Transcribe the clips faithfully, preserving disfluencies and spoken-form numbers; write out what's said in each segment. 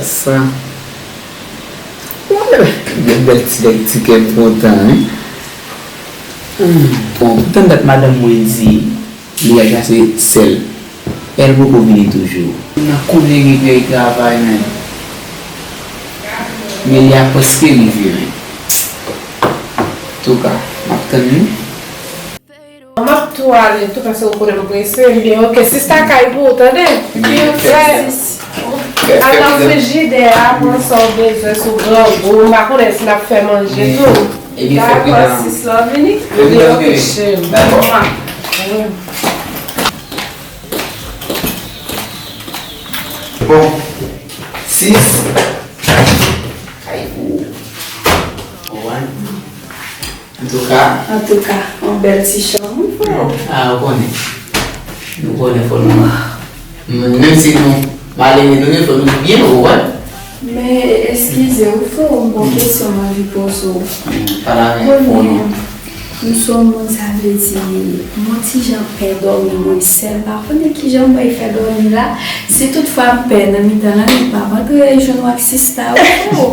Sa. Yon bèl ti nèg ti kè m kontan, wi. Hmm, bon, poutan dat madanm mwen di li al chache sè l. E l poko vini toujou. M nan konnen gen kèk travay, men. Men li a prèske rive, men. Antouka, m ap tann li. M ap tou ale tou, paske ou konnen m prese. Ebyen, oke, sista kay pou ou, tande? Ebyen, fè, fè, fè, al nan frijidè a, pran sa w bezwen sou grangou. M pa konnen si n ap fè manje tou. Ebyen, fè dakò, sis la vini. Ebyen, oke, cheri. Dakò. Bon, sis. Kay pou ou. Konprann? Antouka. Antouka, yon bèl ti chanm, wi, frè. Ah, ou konnen. Nou konnen fò nou. Menm si nou malere nou ye, fò nou byen, ou konprann? Men, eskize, wi, frè, m gon kesyon m anvi poze w. Hmm, pale avè m, fò nou. M se yon moun, sa vle di, m yon ti jan pè dòmi mwen sèl. M pa konnen kijan m pral fè dòmi la. Si toutfwa m pè nan mitan lannwit, m ap antre jwenn w ak sista, wi, frè.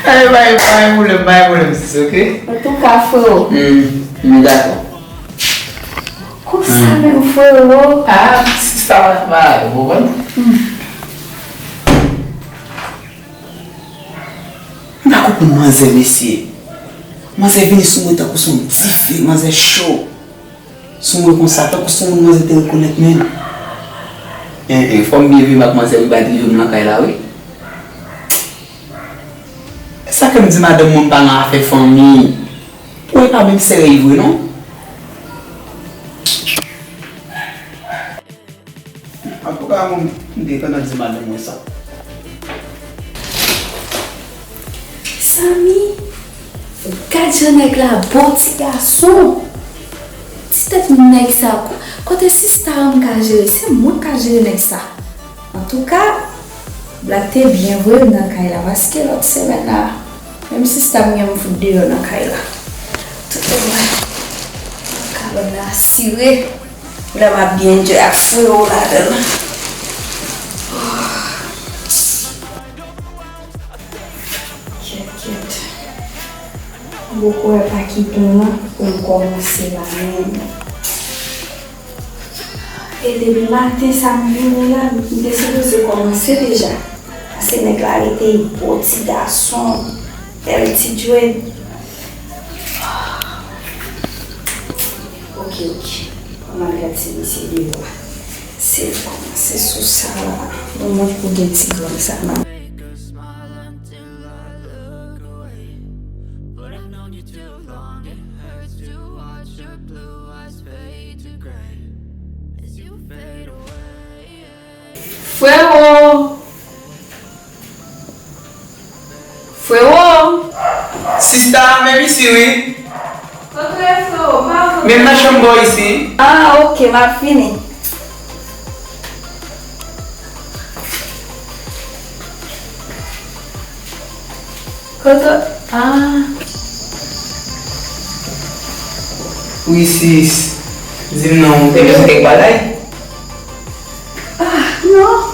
Ay, pa gen, pa gen pwoblèm, pa gen pwoblèm, sis, oke? Antouka, freo. Hmm, m dakò. Konsa menm, freo. Ah, sista, pa, pa, ou konprann? Hmm. M pa konprann manzè, mesye. Manzè vini sou mwen tankou se yon dife, manzè cho. Sou mwen konsa, tankou se yon moun manzè te rekonèt menm. En, en, fò m byen viv ak manzè wi, bagay li jwenn m nan kay la, wi. E sa ke m di madanm mwen m pa nan afè fanmi. Pou e pa menm sere vre, non. Antouka, mwen, m te kontan di madanm mwen sa. Samy, gad jan nèg la bo ti gason. Ti tèt nèg sa, ko-, kote sista a m ka jere, se mwen k ka jere nèg sa. Antouka, blag te byen vre m nan kay la, paske lòt semèn la, menm sista m gen m fout deyò nan kay la. Tout lè mwen, nan kabòn nan asire. Lè m ap byen enjoy ak freo ladan l. Kèt, kèt. M poko wè pa ki pwen lan pou m kòmanse la menm. E depi maten sa m vini la, m te sipoze kòmanse deja. Paske nèg la rete bo ti gason, bèl ti djwèt. Oke, oke. Ann al gad si misye deyò a. Si l kòmanse sou sa la, nou mèt pou gen ti grann sa nan. Frero! Frero! Sista, menm isi wi. Kote w ye, frero? M pa wè w. Men m nan chanm bò isi. Ah, oke, m ap vini. Kote, ah. Wi, sis. Di m non, ou te bezwen kèk bagay? Ah, non.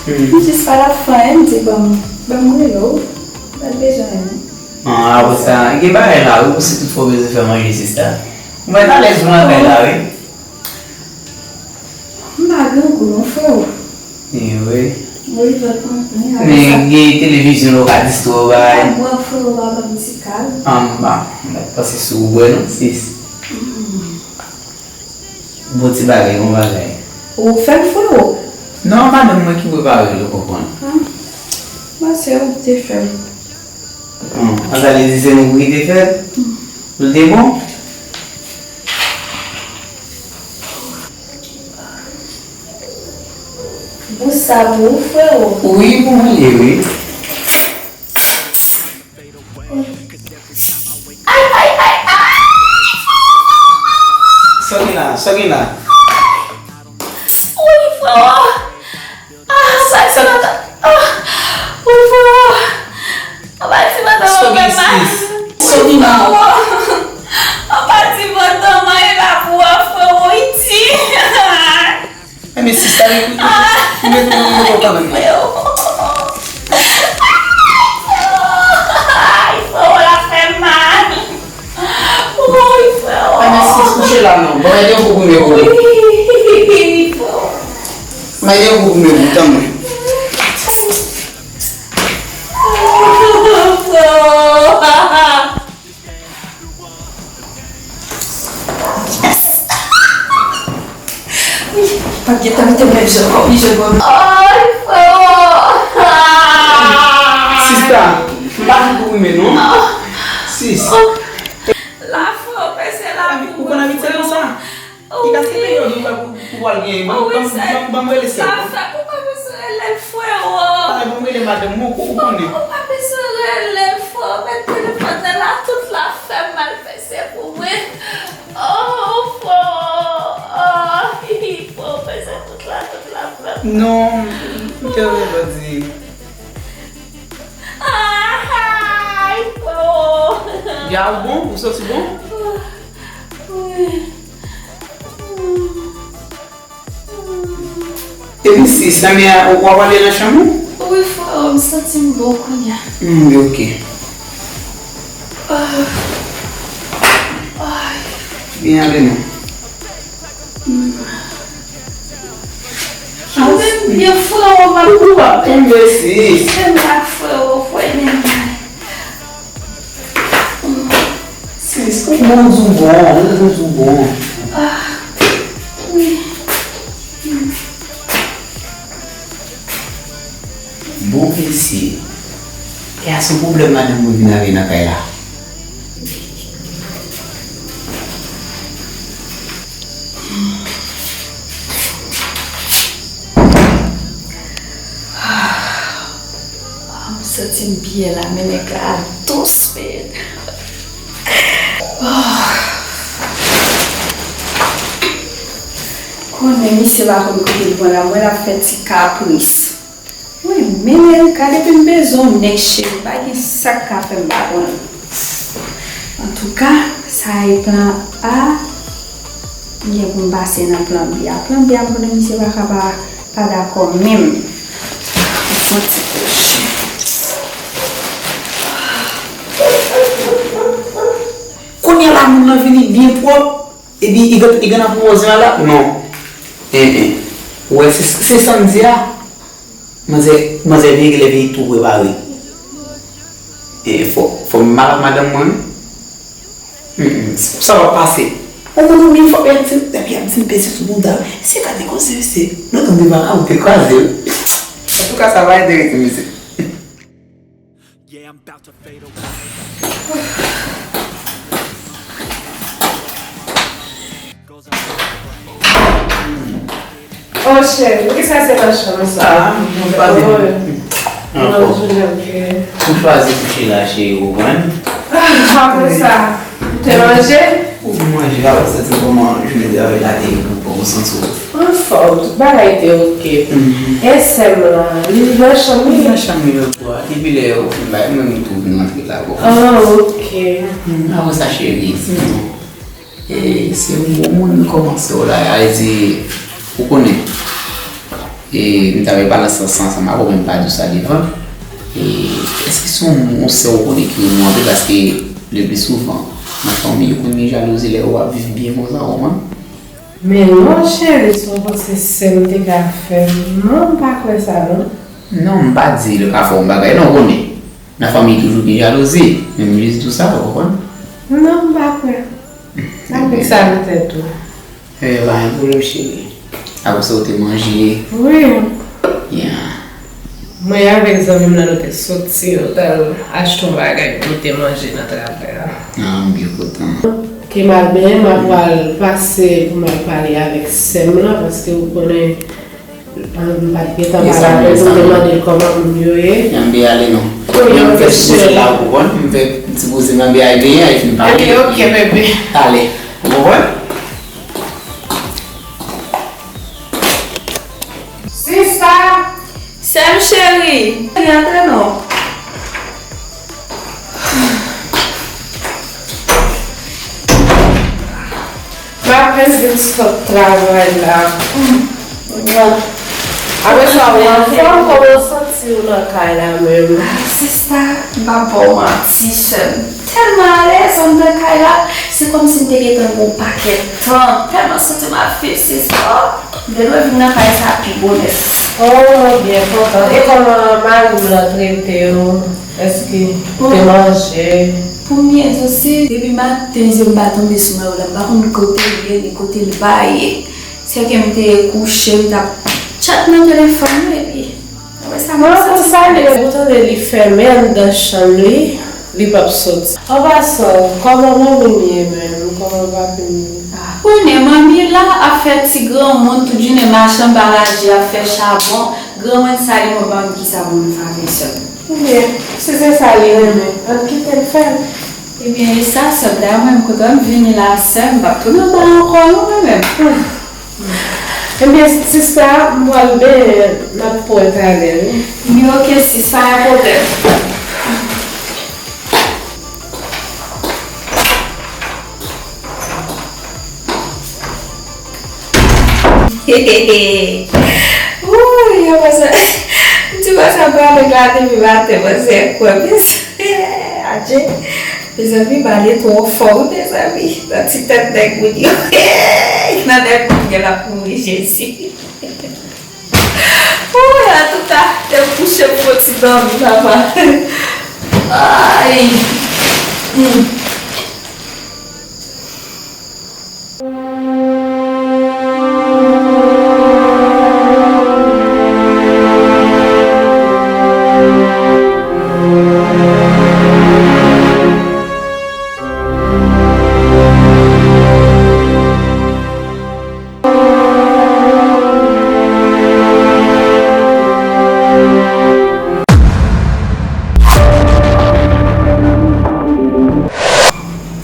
Hmm. M jis pa t ap fè anyen, m di, ban m, ban m rele w. M pa t bezwen anyen. Ah, apre sa, gen bagay la, wi, pou si tout fwa w bezwen fè manje, sista. Ou mèt alèz pou nan kay la, wi. M pa grangou non, freo. Anyway. Mwen vant mwen plen, apre sa. Men gen televizyon la, ou ka distrè w, bagay. M pa bwè, freo, m pa bwè mizikal. Anba, m pa t panse si w bwè non, sis. Mm. Bon ti bagay, bon bagay. Ou fè l, freo? Non, madanm mwen ki prepare l, ou konprann. Ah, m panse ou te fè l. Bon, an sa vle di se nou ki te fè l? Pou l te bon? Bous sa pou ou, freo? Wi, pou mwen li ye, wi. Ay, ay, ay, ay! Sa w gen la? Sa w gen la? Wi, freo! Ah, sa, sa, sa, ah, wi, freo. An pa di madanm mwen fè mal. Sa w gen, sis? Sa w gen la? An pa di madanm mwen la pou wè, freo, iti. Enben, sista, li koute. Ah. Li mete mwen nan kanmenm. Freo. La non, ban m ede yon kou pou mwen pou ou. Wi, frè. Ban m ede yon kou pou mwen pou ou, tann mwen. Frè. Wi, pa t gentan mete m menm jan kòm li jwenn mwen. Ay, frè. Sista, m pa vin pou goumen non. Sis. La frè, pèse la pou mwen. Ou konn abitye konsa? Ki kalite peryòd ou wè pou, pou pral genyen? Ban, ban, ban, ban m rele sè. Sa fè ou pa bezwen rele l frè. Pale, ban m rele madanm mwen, ou, ou konnen. Ou pa bezwen rele l frè. Met telefòn nan la, tout la fè m mal pèse pou mwen. Oh, frè. Oh, frè, pèse tout la, tout la fè m. Non, m te rele jodi. Ay, frè. Ya ou bon? Ou soti bon? Wi. Epi sis, nan men a, w ap ale nan chanm ou? Wi, frè, m santi m bon kounye a. Hmm, ok. Ah. Ay. Byen ale non. Hmm. Ou menm byen frè, w ap tonbe, sis. Menm la, frè, w frè, menm la. Sis, ou bon, ou bon, ou bon. Ah, wi. Bon, mesye. E a se yon pwoblèm madanm mwen vin avè nan kay la. Ah, m santi m byen la, men nèg la dous, men. Ah. Konnen misye pa konn kote l pran la, mwen l ap fè ti kapris. Wi, men Erika, depi m bezwen yon nèg cheri, pa gen sa k ka fè m pa pran l. Antouka, sa a e plan A, m gen pou m pase nan plan B a. Plan B a, m konnen misye pa ka pa, pa dakò menm. Yon ti kouche. Kounye a la, moun nan vini byen pwòp, epi li gen, li gen nan pwòzyon a la, non. En, en. Ou wè, se, se sa m di a. Manzè, manzè vire lè vini tou prepare. E fò, fò m mal ak madanm mwen. Mm, mm, sa va pase. On moun ou byen fò, y ap di, epi y ap di m peze sou bouda. Se gade koze, se, nou tann de vaka ou te kraze. Antouka, sa va enterese misye. Oh, cheri, poukisa se nan chanm sa? Ah, mwen pa di. Oh, mwen chwazi kouche la, cheri, ou konprann? Ah, apre sa, ou te manje? Ou manje, apre sa, ti kòman jounen travay la te ye pou, pou w santi w? Anfòm, tout bagay te oke. Mhm. E sè m lan, li nan chanm li? Li nan chanm li, yo, kwa. Depi lè yo fin bay, mwen menm tou vin rantre la, bon. Ah, oke. Hmm, apre sa, cheri, sinon, e, se yon bon moun m kòmanse w la, a vle di, ou konnen. E, m ta vle pale ansanm, ansanm avè w, men m pa di w sa devan. E, èske se yon, yon sè ou konnen ki renmen w anpil? Paske, le pli souvan, nan fanmi, yo konn gen jalouzi lè yo ap viv byen konsa, ou konprann? Men non, cheri, si w panse sè m te ka fè m, non, m pa kwè sa, non. Non, m pa di l ka fè w yon bagay, non, ou konnen. Nan fanmi toujou gen jalouzi, men m jis di w sa, ou konprann? Non, m pa kwè. Pa fikse sa nan tèt ou. E, pa gen pwoblèm, cheri. Apre sa, ou te manje? Wi. Ya. Mwen avèk zanmi m nan, nou te soti, nou t al achte yon bagay pou nou te manje nan travay la. Ah, m byen kontan. Ke m al benyen, m ap pral pase pou m al pale avèk sè m lan, paske ou konnen, ah, m pa t gentan pale avè l pou m te mande l kòman moun yo ye. Ann ale non. Wi, ok, cheri. M fè ti poze la, ou konprann? M fè ti poze, m ann ale benyen, epi m pale. Ann ale, ok, bebe. Ale, ou konprann? Sista! Sè m cheri! Cheri, antre non. M apèn vin sot travay la. Apre sa, ou anfòm, kòman w santi w nan kay la menm? Ah, sista, m pa ba w manti, sè m. Tèlman alèz anndan kay la, se kòmsi m te gentan gen yon pakèt tan. Tèlman santi m ap viv, sista. M te dwe vin nan kay sa pi bonè. Oh, byen kontan. E kòman mari m lan trete w? Èske te manje? Pou m byen di w, si depi maten zye m pa tonbe sou mari w la, m pa konn kote l ye, ni kote l pa ye. Sèke m te kouche, m t ap tchat nan telefòn mwen, epi apre sa, mwen santi sa. Mwen konsa, lè ou tande li fèmen anndan chanm li, li p ap soti. An pasan, kòman manmi m ye menm? Kòman papi m ye? Ah, konnen manmi la ap fè ti granmoun, tout jounen mache anba laji ap fè chabon. Granmoun sa li mwen pa konn kisa pou nou fè avèk sè m. Ebyen, si se sa li renmen, ann kite l fè l. Ebyen, e sa, sè m, dayè mwen menm, kote m vini la, sè m, m p ap tounen anba ankò non, mwen menm. Ebyen, sista, m pral benyen, n ap wè talè, wi. Ebyen, oke, sis, pa gen pwoblèm. Wouy, yo panse, m di panse ap pale la depi maten, panse kwè, mezanmi, adje, mezanmi, m ale twò fò, wi, mezanmi, nan ti tèt nèg moun yo, nan nèg moun yo, l ap mouri, Jezi. Wouy, antouka, te kouche m fon ti dòmi, papa. Ay. Hmm.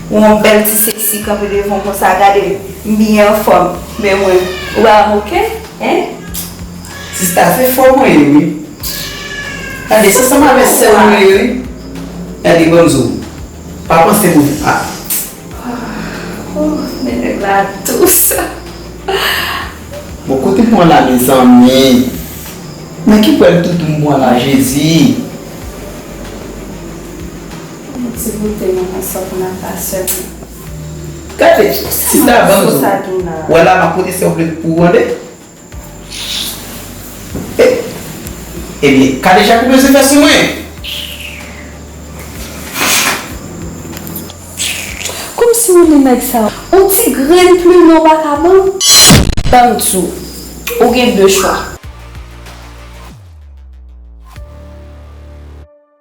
Ou yon bèl ti seksi kanpe devan w konsa, gade m byen anfòm, men mwen, ou pa moke, en? Sista, se fò mwen ye, wi. Gade, se sanm avè sè w mwen ye, wi. Gade, ban m di w, pa panse pou, ah. Oh, men nèg la dous. Bon, kote m pran la, mezanmi? Nan ki pwèl doudou m pran la, Jezi? Yon ti goute nan sa pou n ap fè sèlman. Gade, sista, ban m di w. Wè la, m ap pote sè w vle pou ou, tande? E, ebyen, gade jan ou bezwen fè sou mwen. Kòmsi ou li nèg sa? On ti grenn plim non w pa ka ban m? Ban m di w, ou gen de chwa.